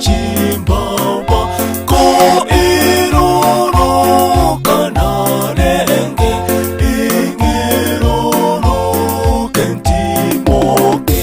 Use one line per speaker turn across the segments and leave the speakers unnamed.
Chimbaba ko iruru kanarenge ingiruru kentimoke.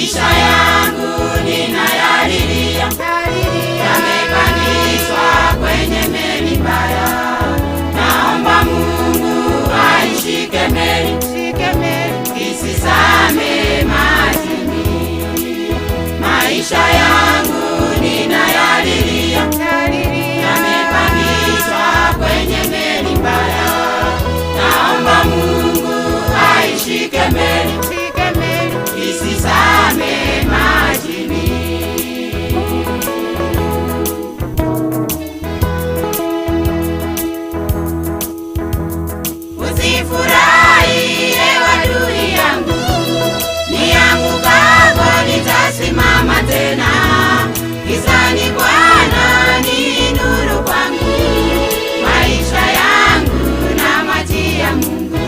Maisha yangu ninayalilia, yamepandishwa kwenye meli mbaya. Naomba Mungu aishike meli, isizame majini. Maisha yangu ninayalilia, yamepandishwa kwenye meli mbaya. Naomba Mungu aishike meli, isizame majini. Usifurahi ewe adui yangu, niangukapo nitasimama tena. Gizani Bwana ni nuru kwangu, maisha yangu na maji ya Mungu.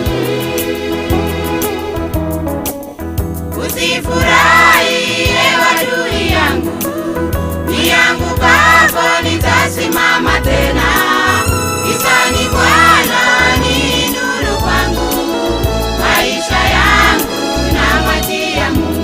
Usifurahi ewe adui yangu, niangukapo nitasimama tena. Gizani Bwana ni nuru kwangu, maisha yangu na maji ya Mungu.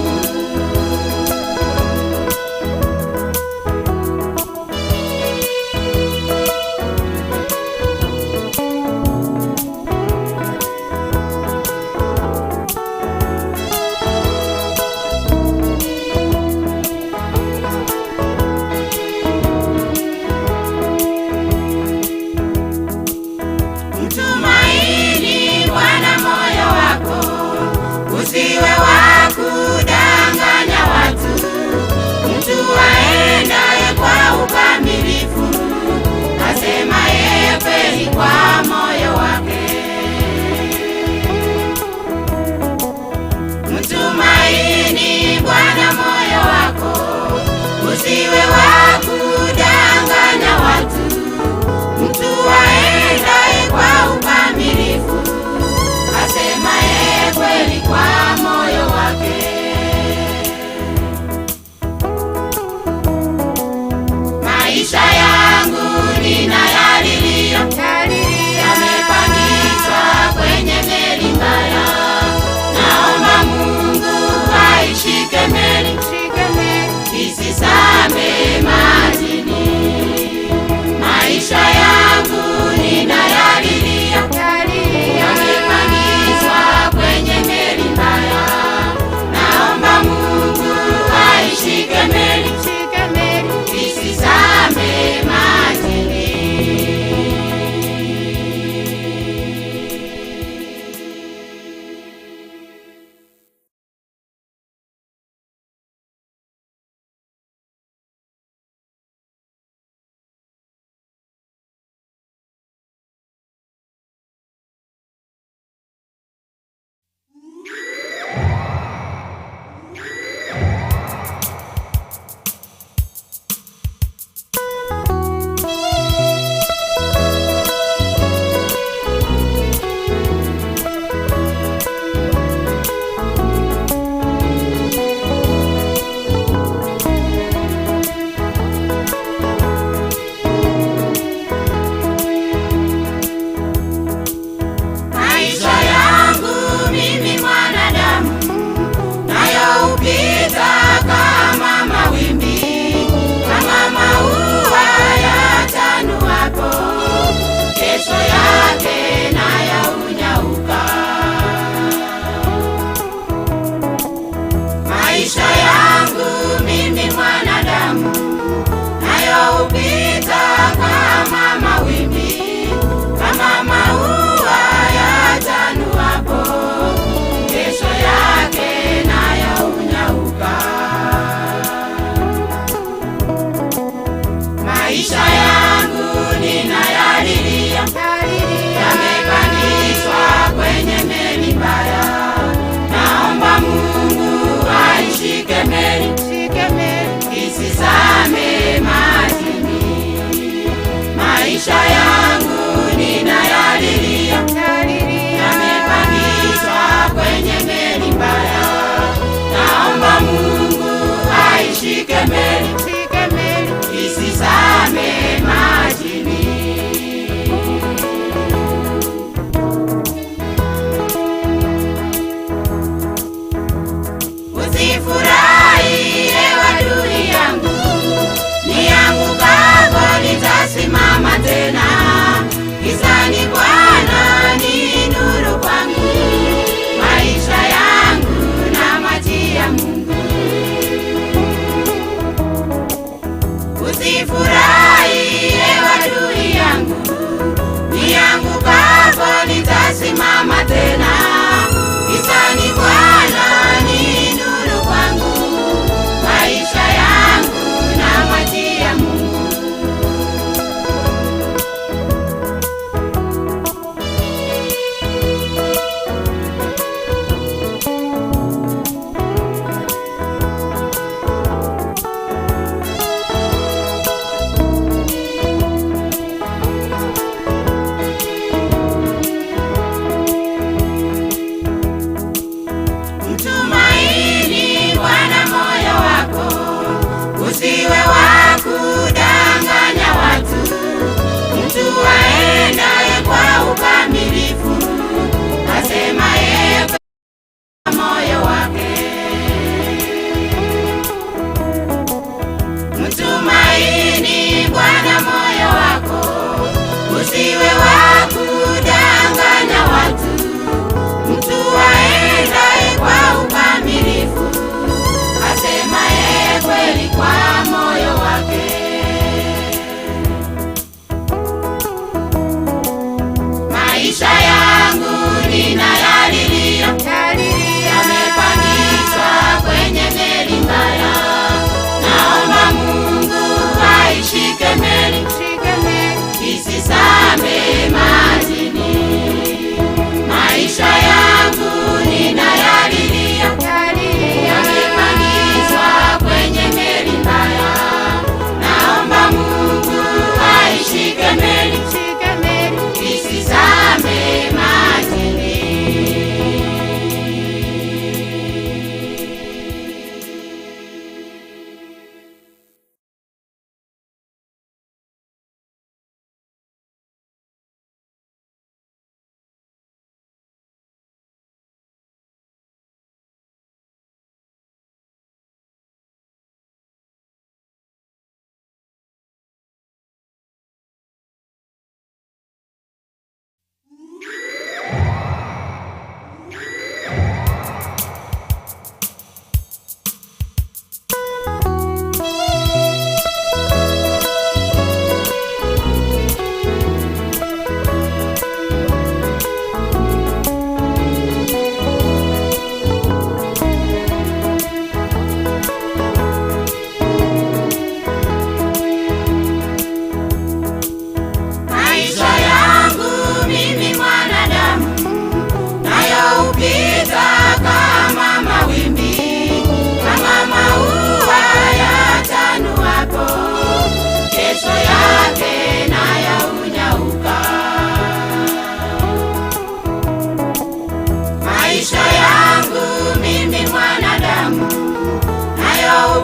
Mtumaini Bwana moyo wako, usiwe wa kudanganya watu. Mtu aendaye kwa ukamilifu, asemaye kweli kwa moyo wake. Mtumaini Bwana moyo wako, usiwe wa kudanganya watu. Mtu aendaye kwa ukamilifu, asemaye kweli kwa moyo wake. Maisha yangu ninayalilia, yamepandishwa kwenye meli mbaya. Naomba Mungu aishike meli, isizame majini. Maisha yangu ninayalilia, yamepandishwa kwenye meli mbaya. Naomba Mungu aishike meli, isizame majini.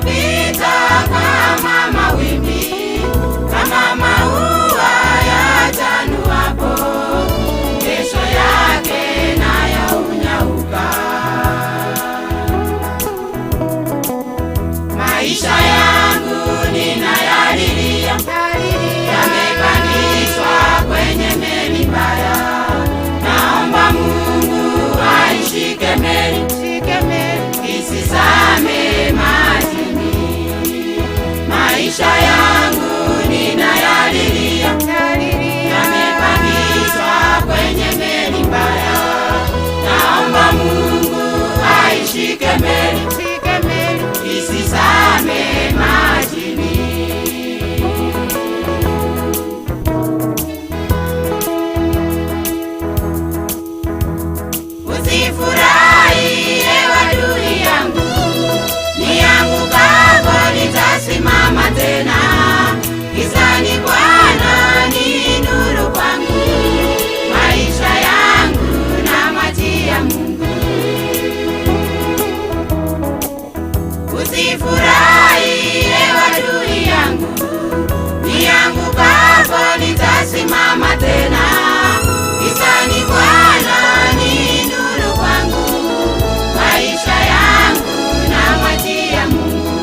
hupita kama mawimbi, kama maua yachanuapo, kesho yake nayo hunyauka. Maisha yangu ninayalilia, yamepandishwa kwenye meli mbaya. Naomba Mungu aishike meli, isizame majini. Maisha yangu ninayalilia, yamepandishwa kwenye meli mbaya. Naomba Mungu aishike meli, isizame majini. Usifurahi ewe adui yangu, niangukapo nitasimama tena. Gizani Bwana ni nuru kwangu, maisha yangu na maji ya Mungu. Usifurahi ewe adui yangu, niangukapo nitasimama tena. Gizani Bwana ni nuru kwangu, maisha yangu na maji ya Mungu.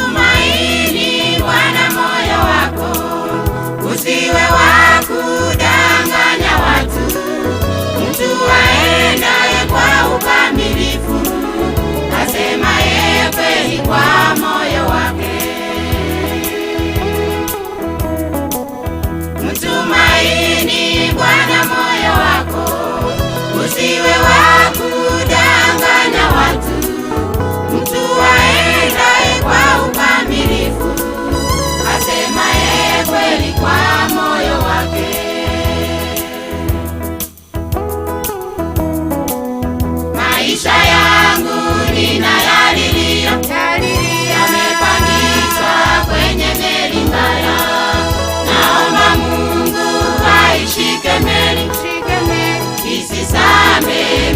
Mtumaini Bwana moyo wako, usiwe wa kudanganya watu. Mtu aendaye kwa ukamilifu, asemaye kweli kwa moyo wake. Mtumaini Bwana moyo wako, usiwe wa kudanganya watu. Mtu aendaye kwa ukamilifu, asemaye kweli kwa moyo wake. Maisha yangu ninayalilia, yamepandishwa kwenye meli mbaya. Naomba Mungu aishike meli, isizame.